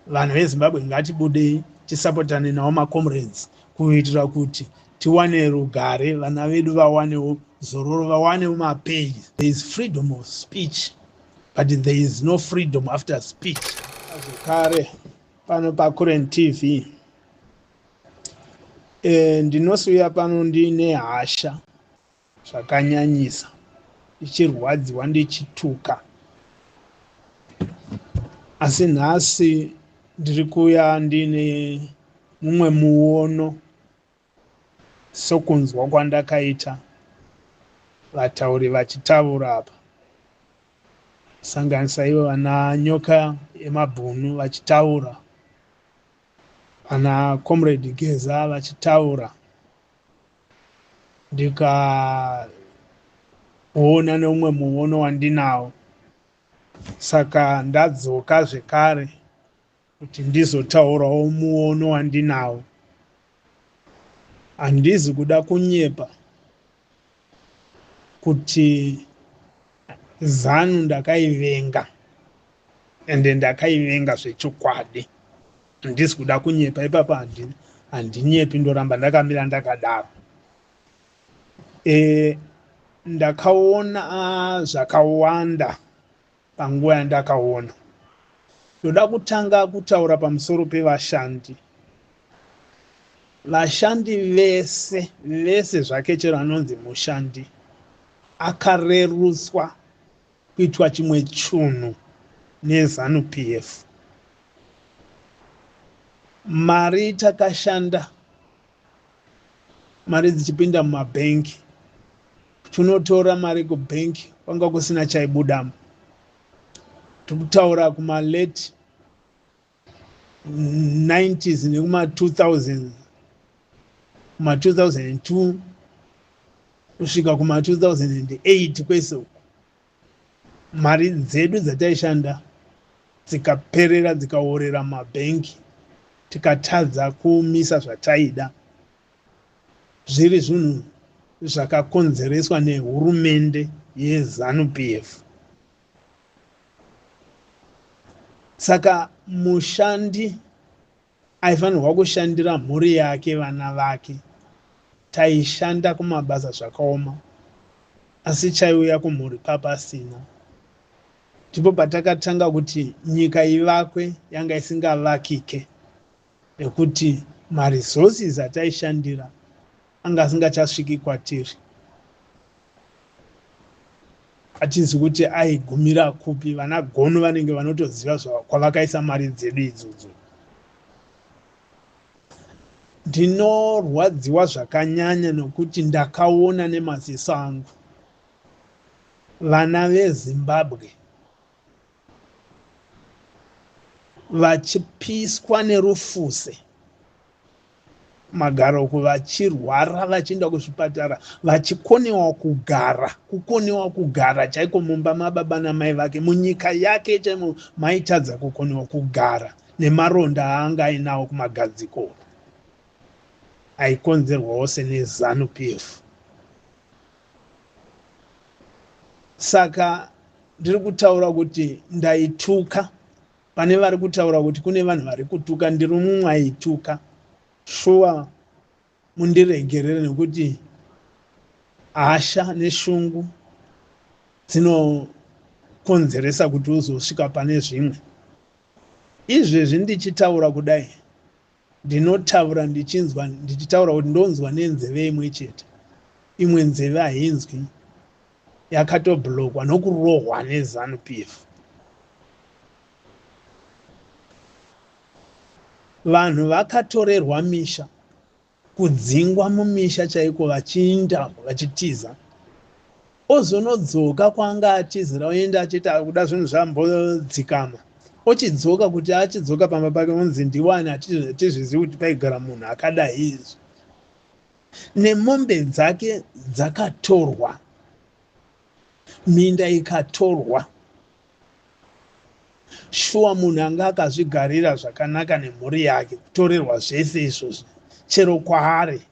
Vanhu veZimbabwe ngatibudei tisapotane nawo macomrades kuitira kuti tiwane rugare, vana vedu vawanewo zororo, vawanewo mapay. There is freedom of speech, but there is no freedom after speech. Zvekare pano paCurrent TV, ndinosiuya pano ndine hasha zvakanyanyisa, ndichirwadziwa, ndichituka. Asi nhasi ndiri kuuya ndine mumwe muono, sokunzwa kwandakaita vatauri vachitaura apa, sanganisa ivo vana Nyoka yemabhunu vachitaura, vana Comrade Geza vachitaura, ndikaona neumwe muono wandinawo. Saka ndadzoka zvekare kuti ndizotaurawo muono wandinawo. Handizi kuda kunyepa kuti ZANU ndakaivenga, ende ndakaivenga zvechokwadi. Handisi kuda kunyepa ipapo, handinyepi, ndoramba ndakamira ndakadaro. Ndakaona zvakawanda panguva yandakaona. Ndoda kutanga kutaura pamusoro pevashandi. Vashandi vese vese zvake, chero anonzi mushandi akarerutswa kuitwa chimwe chunhu neZANU PF. Mari takashanda, mari dzichipinda mumabhengi, tinotora mari kubhengi kwanga kusina chaibudamo. Tikutaura kuma late 90s nekuma 2000, kuma 2002 kusvika kuma 2008 kwese uku, mari dzedu dzataishanda dzikaperera, dzikaorera mumabhengi, tikatadza kumisa zvataida. Zviri zvinhu zvakakonzereswa nehurumende yeZANU PF. Saka mushandi aifanirwa kushandira mhuri yake, vana vake. Taishanda kumabasa zvakaoma, asi chaiuya kumhuri papasina. Ndipo patakatanga kuti nyika ivakwe, yanga isingavakike nekuti maresources ataishandira anga asingachasviki kwatiri. Hatizi kuti aigumira kupi, vana Gono vanenge vanotoziva kwavakaisa mari dzedu idzodzo. Ndinorwadziwa zvakanyanya nokuti ndakaona nemaziso angu vana veZimbabwe vachipiswa nerufuse magaroko, vachirwara, vachienda kuzvipatara, vachikonewa kugara, kukonewa kugara chaiko mumba mababa namai vake, munyika yake chaimo maitadza kukonewa kugara nemaronda aanga ainawo kumagadziko, aikonzerwawo seneZANU PF. Saka ndiri kutaura kuti ndaituka. Pane vari kutaura kuti kune vanhu vari kutuka, ndiri mumwe aituka. Shuwa mundiregerere nekuti hasha neshungu dzinokonzeresa kuti uzosvika pane zvimwe. Izvezvi ndichitaura kudai, ndinotaura ndichinzwa, ndichitaura kuti ndonzwa nenzeve imwe chete, imwe nzeve hainzwi, yakatoblockwa nokurohwa neZANU PF. Vanhu vakatorerwa misha, kudzingwa mumisha chaiko, vachiinda vachitiza, ozonodzoka kwaanga atizira, oenda achiti akuda zvinhu zvambodzikama, ochidzoka kuti achidzoka pamba pake onzi ndiwani, hatizvizivi kuti paigara munhu akadai izvi. Nemombe dzake dzakatorwa, minda ikatorwa. Shuwa munhu anga akazvigarira zvakanaka nemhuri yake, kutorerwa zvese izvozvo, chero kwaari.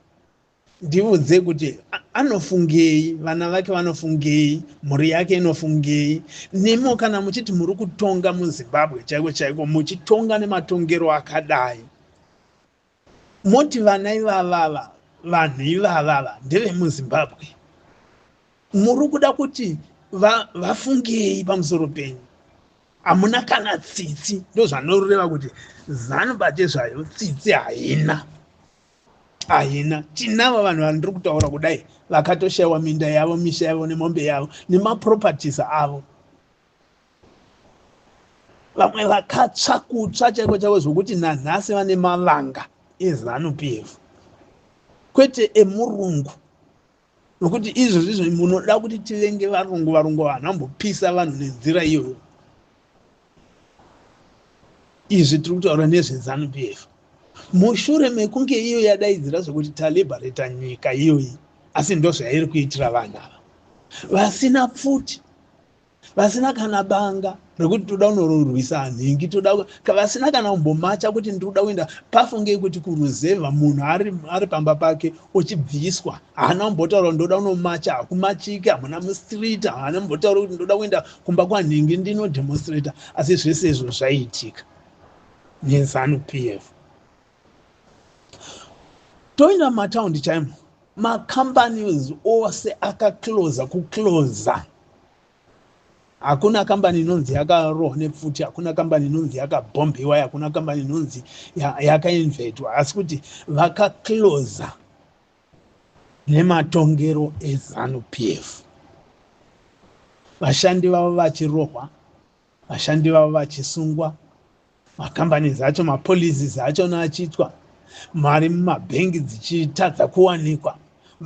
Ndiudze kuti anofungei, vana vake vanofungei, mhuri yake inofungei. Nemo kana muchiti muri kutonga muZimbabwe chaiko chaiko, muchitonga nematongero akadai, moti vana ivavava, vanhu ivavava ndevemuZimbabwe, muri kuda kuti vafungei pamusoro penyu? Hamuna kana tsitsi. Ndozvanoreva kuti ZANU pachezvayo tsitsi haina, haina. Tinavo vanhu vandiri kutaura kudai vakatoshayiwa minda yavo, misha yavo, nemombe yavo, nemaproperties avo. Vamwe vakatsva kutsva chaiko chaiko, zvokuti nanhasi vane mavanga eZANU PF, kwete emurungu, nokuti izvozvo izvo munoda kuti tivenge varungu. Varungu vanhu vambopisa vanhu nenzira iyoyo. Izvi tiri kutaura nezveZANU PF mushure mekunge iyo yadaidzira zvokuti taliberata nyika iyoyi, asi ndo zvairi kuitira vanhu ava vasina pfuti, vasina kana banga rekuti toda kunorwisa nhingi, toda vasina kana kumbomacha kuti ndiri kuda kuenda. Pafungei kuti kuruzevha munhu ari pamba pake uchibviswa, haana kumbotaura kuti ndoda kunomacha. Hakumachiki, hamuna mustreet. Haana kumbotaura kuti ndoda kuenda kumba kwanhingi ndinodemonstrata. Asi zvese izvo zvaiitika neZANU PF. Toenda mumataundi chaimo, macompanies ose akaclosa, kuclosa. Hakuna kambani inonzi yakarohwa nepfuti, hakuna kambani inonzi yakabhombiwa, hakuna kambani inonzi yakainvetwa, asi kuti vakaclosa nematongero eZANU PF. Vashandi vavo vachirohwa, vashandi vavo vachisungwa, macompanies acho, mapolicies achona achiitwa, mari mumabhengi dzichitadza kuwanikwa,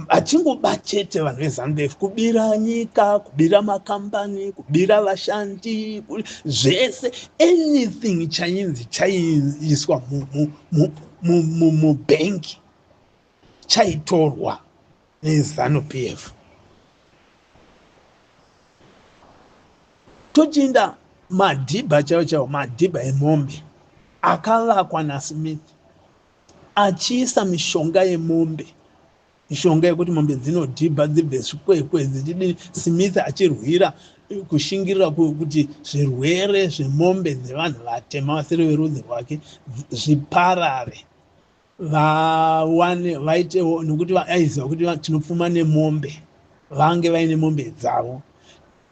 achingoba chete. Vanhu veZANU PF kubira nyika, kubira makambani, kubira vashandi, zvese. Anything chainzi chaiiswa mubhengi chaitorwa neZANU PF. Tochiinda madhibha chaiwo chaiwo, madhibha emombe akavakwa naSmith achiisa mishonga yemombe, mishonga yekuti mombe dzinodhibha dzibve zvikwekwe dzichidini. Smith achirwira kushingirira kuti zvirwere zvemombe dzevanhu vatema vasiri verudzi rwake zviparare, vawane vaitewo, nokuti aiziva kuti tinopfuma nemombe, vange vaine mombe dzavo.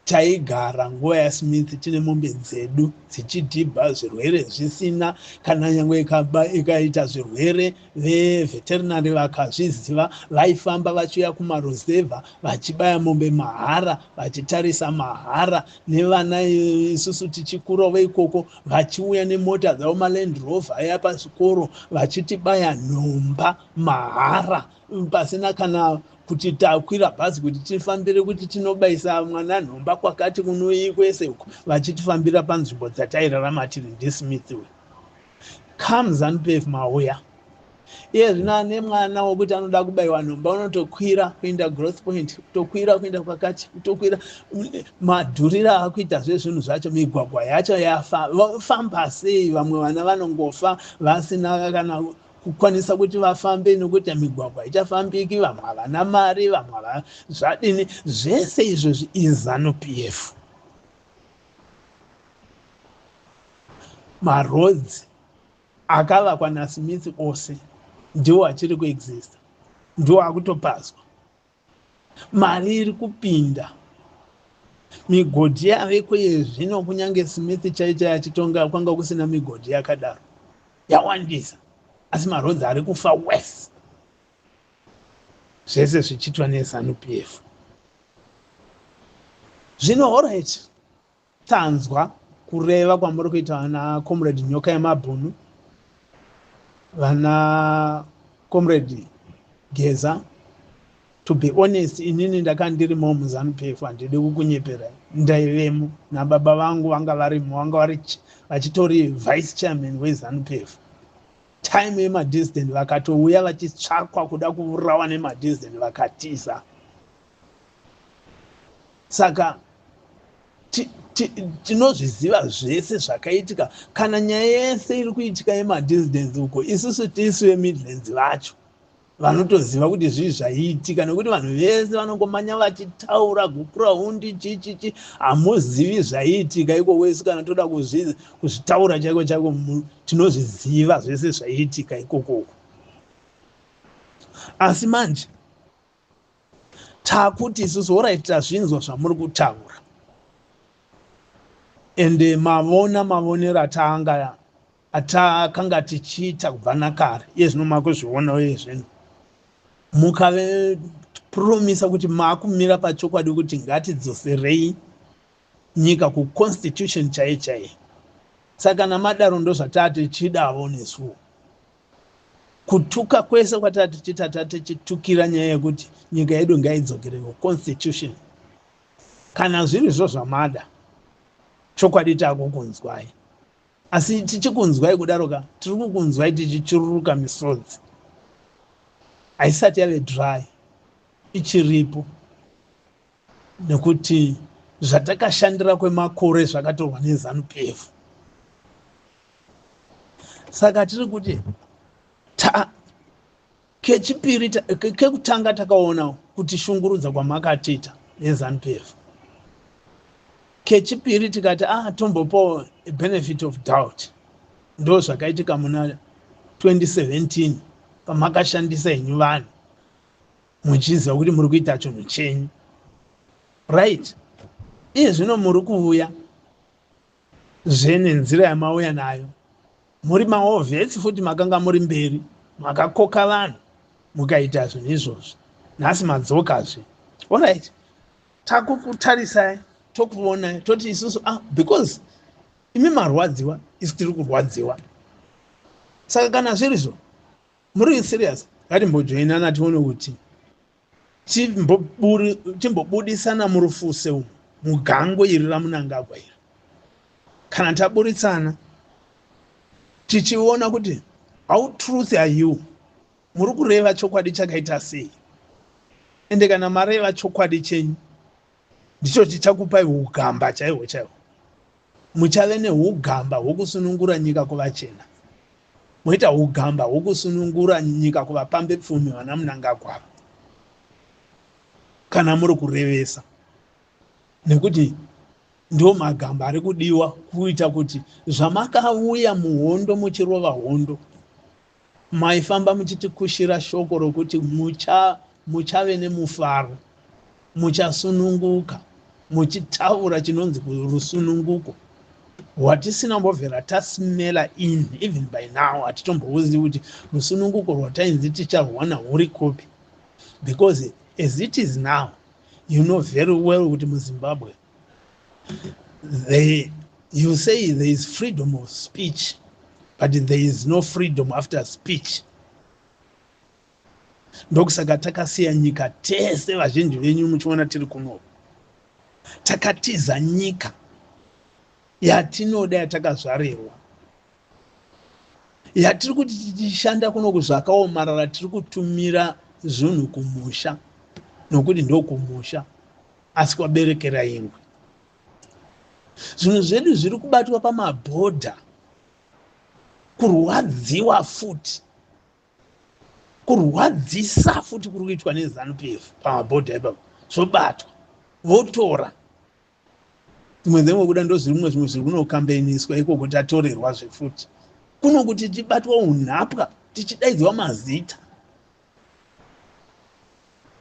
Taigara nguva yaSmith tine mombe dzedu dzichidhibha, zvirwere zvisina. Kana nyange ikaita zvirwere, veveterinary vakazviziva vaifamba vachiuya kumaruzevha vachibaya mombe mahara, vachitarisa mahara. Nevana isusu tichikurawo ikoko, vachiuya nemota dzavo, maLand Rover aya, pazvikoro vachitibaya nhomba mahara, pasina kana kuti takwira bhazi kuti tifambire kuti tinobayisa mwana nhomba kwakati kunoi kwese uko, vachitifambira panzvimbo dzatairarama tiri. NdiSmith uyu. Come ZANU PF mauya iye zvino, ane mwana wokuti anoda kubayiwa nhomba unotokwira kuenda Growth Point, kutokwira kuenda kwakati, kutokwira. Madhuriro akuita zvezvinhu zvacho, migwagwa yacho yafa, vofamba sei? Vamwe vana vanongofa vasina kana kukwanisa kuti vafambe nekuti migwagwa ichafambiki. Vamwe havana mari, vamwe zvadini. Zvese izvozvi iZANU PF. Maroads akavakwa naSmith ose ndiwo achiri kuexista, ndiwo akutopazwa. Mari iri kupinda, migodhi yaveko yezvino. Kunyange Smith chai chai achitonga kwanga kusina migodhi yakadaro, yawandisa, asi maroads ari kufa wese. Zvese zvichiitwa neZANU PF. Zvino alright, tanzwa kureva kwamuri kuita vana Comrade Nyoka Yemabhunu, vana Comrade Geza. To be honest, inini ndakandirimo muZANU PF, handidi kukunyepera. Ndaivemo nababa vangu, vanga varimo, vanga vari vachitori vice chairman weZANU PF time yemadissident. Vakatouya vachitsvakwa kuda kuurawa nemadissident, vakatiza. Saka tinozviziva zvese zvakaitika. Kana nyaya yese iri kuitika yemadissidents uko, isusu tisu veMidlands vacho. Vanotoziva kuti zvii zvaiitika, nekuti vanhu vese vanongomanya vachitaura Gukurahundi chichichi, hamuzivi zvaiitika ikoko. Isu kana toda kuzvitaura chaiko chaiko, tinozviziva zvese zvaiitika ikokoko. Asi manje takuti isusu, alright, tazvinzwa zvamuri kutaura, ende mavona mavonero ataanga atakanga tichiita kubva nakare. Iye zvino makuzviona. Uye zvino mukave promisa kuti maakumira pachokwadi kuti ngatidzoserei nyika kuconstitution chaiyo chaiyo. Saka kana madaro, ndo zvataa tichidavo nesuwo. Kutuka kwese kwataa tichiita, tatichitukira nyaya yekuti nyika yedu ngaidzokere kuconstitution. Kana zviri zvo zvamada, chokwadi taakukunzwai. Asi tichikunzwai kudaro ka, tiri kukunzwai tichichururuka misodzi. Haisati yave dry, ichiripo, nekuti zvatakashandira kwemakore zvakatorwa neZANU PF. Saka tiri kuti ta kechipiri, kekutanga takaona kuti shungurudza kwamakatiita neZANU PF. Kechipiri tikati, ah, tombopawo benefit of doubt. Ndo zvakaitika muna 2017 pamakashandisa henyu vanhu muchiziva kuti muri kuita chinhu chenyu, right? Iye zvino muri kuuya zve nenzira yamauya nayo, muri mawar vets futi. Makanga muri mberi, makakoka vanhu, mukaita zvinhu izvozvo. Nhasi madzokazve. Alright, takukutarisai, tokuonai, toti isusu, ah, because imi marwadziwa, isu tiri kurwadziwa. Saka kana zvirizvo muri serious, ngatimbojoinana tione kuti timbobudisana murufuse umu, mugango iri raMnangagwa iri. Kana taburitsana, tichiona kuti how truth are you, muri kureva chokwadi chakaita sei. Ende kana mareva chokwadi chenyu, ndicho chichakupai ugamba chaihwo chaihwo. Muchave neugamba hwokusunungura nyika kuvachena, moita ugamba hwokusunungura nyika kuvapambe pfumi vana Mnangagwa, kana muri kurevesa, nekuti ndo magamba ari kudiwa kuita kuti zvamakauya muhondo muchirova hondo. Maifamba muchitikushira shoko rokuti muchave nemufaro, muchasununguka, muchitaura chinonzi rusununguko rwatisina kumbobvira tasmela in. Even by now hatitombouzivi kuti rusununguko rwatainzi ticharwana huri kupi, because as it is now, you know very well kuti muZimbabwe you say there is freedom of speech, but there is no freedom after speech. Ndokusaka takasiya nyika tese, vazhinji venyu muchiona tiri kuno. Takatiza nyika yatinoda, yatakazvarirwa, yatiri kuti tichishanda kunoku zvakaomarara, tiri kutumira zvinhu kumusha nokuti ndokumusha, asi kwaberekera ingwe. Zvinhu zvedu zviri kubatwa pamabhodha, kurwadziwa futi, kurwadzisa futi kuri kuitwa neZANU PF pamabhodha ipapo. Zvobatwa, votora. Dzimwe dzenguva kuda ndo zvirimwe zvimwe zviri kunokambeniswa ikoko. Tatorerwa zvefuti kuno kuti tibatwa unhapwa, tichidaidzwa mazita,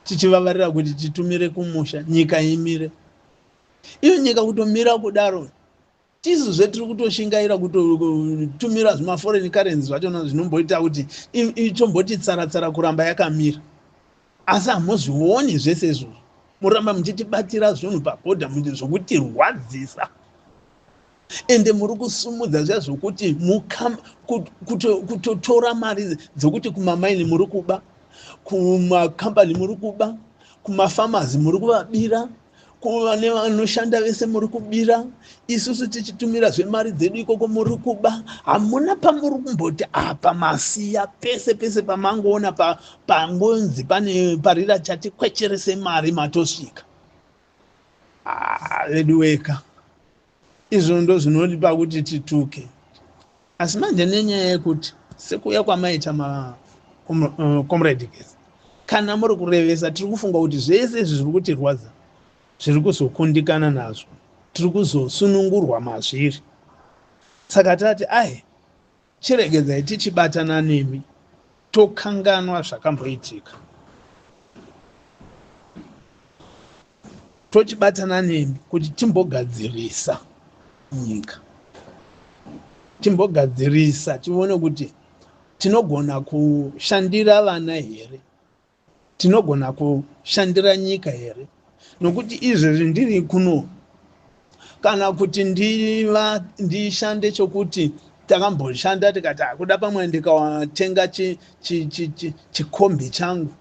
tichivavarira kuti titumire kumusha, nyika imire. Iyo nyika kutomira kudaro, tisuzve tiri kutoshingaira kutotumira zvimaforeign currency zvachona zvinomboita kuti itomboti tsaratsara kuramba yakamira. Asi hamuzvioni zvese izvozvo, muramba muchitibatira zvinhu pabhodha zvokutirwadzisa. Ende muri kusumudza zviya zvokuti kutotora mari dzokuti kumamaini muri kuba, kumakambani muri kuba, kumafamazi muri kuvabira, kuvane vanoshanda vese muri kubira. Isusu tichitumira zvemari dzedu ikoko, muri kuba. Hamuna pamuri kumboti apa masiya. Pese pese pamangoona pangonzi pane parira chati kwecherese mari, matosvika. Ah, vedu weka, izvo ndo zvinodipa kuti tituke. Asi manje nenyaya yekuti sekuuya kwamaita Comrade Geza, kana muri kurevesa, tiri kufunga kuti zvese izvi zviri kutirwadza zviri kuzokundikana nazvo, tiri kuzosunungurwa mazviri. Saka tati ai, chiregedzai tichibatana nemi, tokanganwa zvakamboitika, tochibatana nemi kuti timbogadzirisa nyika, timbogadzirisa, tione kuti tinogona kushandira vana here, tinogona kushandira nyika here. Nokuti izvezvi ndiri kuno, kana kuti ndishande chokuti takamboshanda tikati akuda pamwe ndikatenga chikombi changu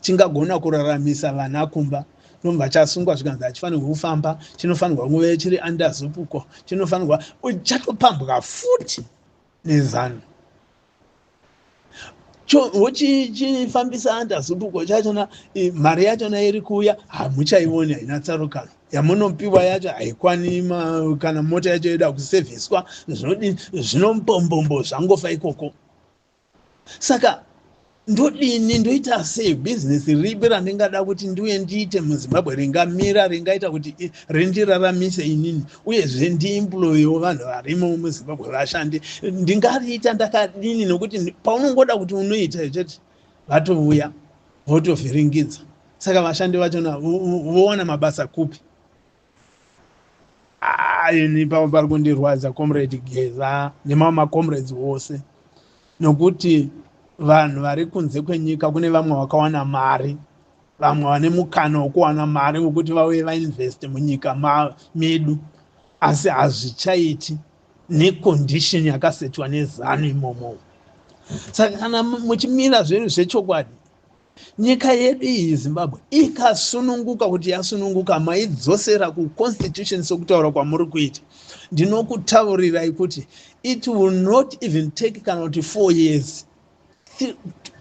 chingagona kuraramisa vana kumba, nobva chasungwa, zvikanzi hachifanirwi kufamba, chinofanirwa kuve chiri under ZUPCO, chinofanirwa chatopambwa futi neZANU. Wochifambisa under ZUPCO chachona, mari yachona iri kuuya hamuchaioni, haina tsarukano. Yamunopiwa yacho haikwani kana mota yacho yoda kusevhiswa, zvinodi zvinomupombombo zvangofa ikoko. Saka ndodini? Ndoita sei? Bhizinesi ripi randingada kuti ndiuye ndiite muZimbabwe ringamira, ringaita kuti rindiraramise inini, uyezve ndiemployewo vanhu varimo muZimbabwe vashande? Ndingariita ndakadini? Nokuti paunongoda kuti unoita chete, vatouya votovhiringidza. Saka vashandi vachona vowana mabasa kupi? Ini pavo pari kundirwadza, Comrade Geza nemamwe macomrades wose, nokuti vanhu vari kunze kwenyika, kune vamwe vakawana mari, vamwe vane mukana wekuwana mari wekuti vauye vainveste munyika medu, asi hazvichaiti necondition yakasetwa neZANU imomo. Saka kana muchimira zvinhu zvechokwadi, nyika yedu iyi Zimbabwe ikasununguka, kuti yasununguka, maidzosera kuconstitution sokutaura kwamuri kuita, ndinokutaurirai kuti it will not even take kana kuti 4 years,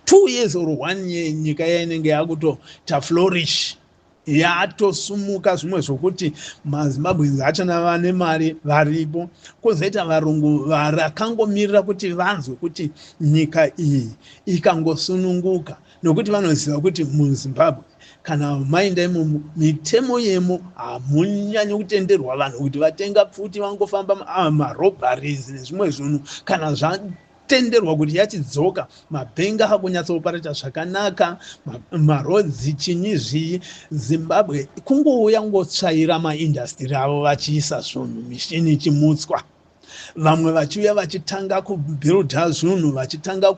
2 years or one year, nyika yainenge yakutoita flourish, yatosumuka zvimwe zvokuti maZimbabweans achona vane mari varipo. Kwozoita varungu vakangomirira kuti vanzwe kuti nyika iyi ikangosununguka, nokuti vanoziva kuti muZimbabwe kana maenda imomo, mitemo yemo hamunyanyi kutenderwa vanhu kuti vatenga pfuti vangofamba, marobberies nezvimwe zvinhu. Kana zvatenderwa kuti yachidzoka, mabhengi akunyatsoparata zvakanaka, maroads, chinyi zvii, Zimbabwe kungouya kungotsvaira maindustry avo, vachiisa zvinhu, mishini ichimutswa, vamwe vachiuya vachitanga kubuilda zvinhu, vachitanga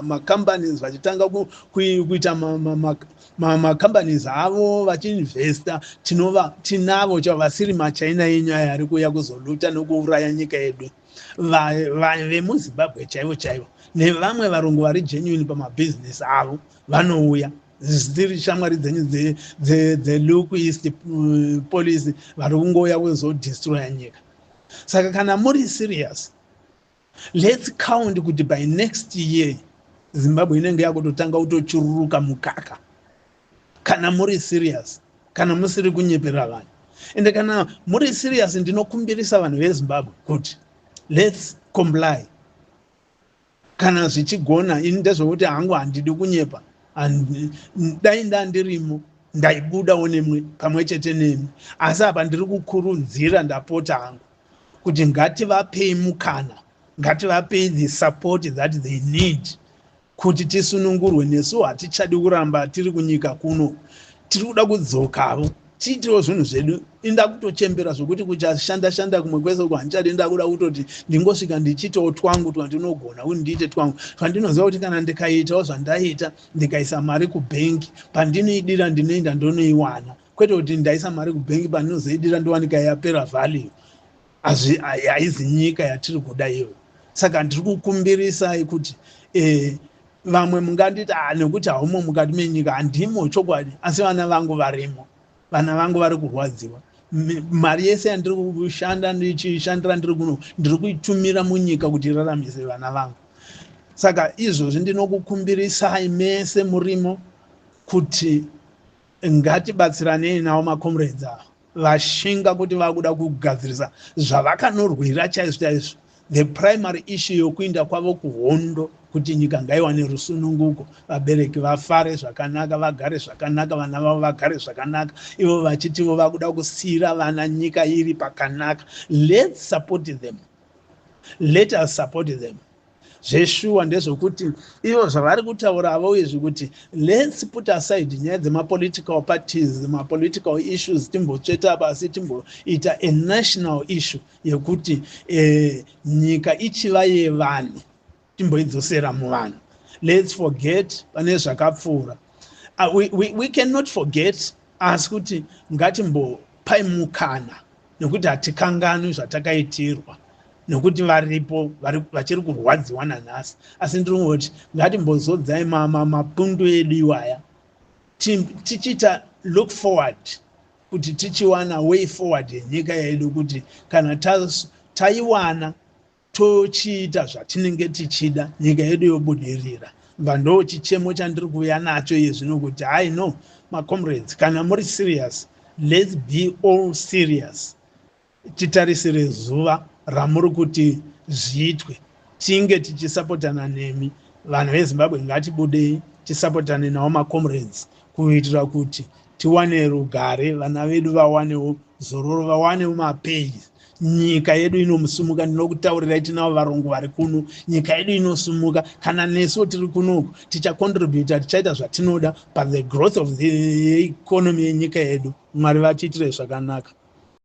macompanies, vachitanga kuita macompanies avo, vachiinvesta. Tinova tinavo chavo vasiri maChina enyu aya ari kuuya kuzoluta nokuuraya nyika yedu. VemuZimbabwe chaivo chaivo nevamwe varungu vari genuine pamabhizinesi avo vanouya, dziri shamwari dzenyu dzeLook East Policy, vari kungouya kuzodestroya nyika. Saka kana muri serious, let's count kuti by next year Zimbabwe inenge yakutotanga kutochururuka mukaka, kana muri serious, kana musiri kunyepera vanhu. Ende kana muri serious, ndinokumbirisa vanhu veZimbabwe kuti let's comply kana zvichigona. Ini ndezvokuti hangu handidi kunyepa. Dai ndandirimo, ndaibudawo nemwe pamwe chete nemi, asi apa ndiri kukurudzira, ndapota hangu kuti ngativapei mukana, ngativapei the support that they need kuti tisunungurwe. Nesu hatichadi kuramba tiri kunyika kuno, tiri kuda kudzokavo tiitiwo zvinhu zvedu. Inda kutochembera zvokuti kuchashanda shanda kumwe kwese uko handichadi. Ndakuda kutoti ndingosvika ndichiitawo twangu twandinogona kuti ndiite, twangu twandinoziva kuti kana ndikaitawo zvandaita, ndikaisa mari kubhengi, pandinoidira ndinoenda ndonoiwana, kwete kuti ndaisa mari kubhengi, pandinozoidira ndowanika yapera value. Haizi nyika yatiri kuda iyoyo. Saka ndiri kukumbirisai kuti vamwe munganditi, ah, nekuti haumo mukati menyika. Handimo chokwadi, asi vana vangu varimo, vana vangu vari kurwadziwa. Mari yese yandiri kushanda, ndichishandira ndiri kuno, ndiri kuitumira munyika kuti iraramise vana vangu. Saka izvozvi ndinokukumbirisai mese murimo kuti ngatibatsiranei navo macomrades ava vashinga kuti vakuda kugadzirisa zvavakanorwira chaizvo chaizvo, the primary issue yokuinda kwavo kuhondo. Kuti nyika ngaiwane rusununguko, vabereki vafare zvakanaka, vagare zvakanaka, vana vavo vagare zvakanaka, ivo vachitivo vakuda kusiyira vana nyika iri pakanaka. Let's support them, let us support them. Zveshuwa ndezvekuti ivo zvavari kutauravo izvi kuti let's put aside nyaya dzemapolitical parties, mapolitical issues, timbotsveta pasi, timboita a national issue yekuti nyika ichiva yevanhu, timboidzosera muvanhu. Let's forget pane zvakapfuura. We cannot forget, asi kuti ngatimbopai mukana, nekuti hatikanganwi zvatakaitirwa, nekuti varipo vachiri kurwadziwa nanhasi. Asi ndiri kungoti ngatimbozodzai mapundu edu iwaya, tichiita look forward kuti tichiwana way forward yenyika yedu, kuti kana taiwana, tochiita zvatinenge tichida, nyika yedu yobudirira. Bva ndo chichemo chandiri kuuya nacho iye zvino, kuti hai, no, macomrades, kana muri serious, let's be all serious, titarisire zuva ramuri kuti zviitwe, tinge tichisapotana nemi. Vanhu veZimbabwe, ngatibudei tisapotane navo macomrades, kuitira kuti tiwane rugare, vana vedu vawanewo zororo, vawanewo mapei. Nyika yedu inomusumuka. Ndinokutaurirai, tinavo varungu vari kuno. Nyika yedu inosumuka. Kana nesuwo tiri kunoku, tichacontributa, tichaita zvatinoda pathe growth of the economy yenyika yedu. Mwari vatiitire zvakanaka.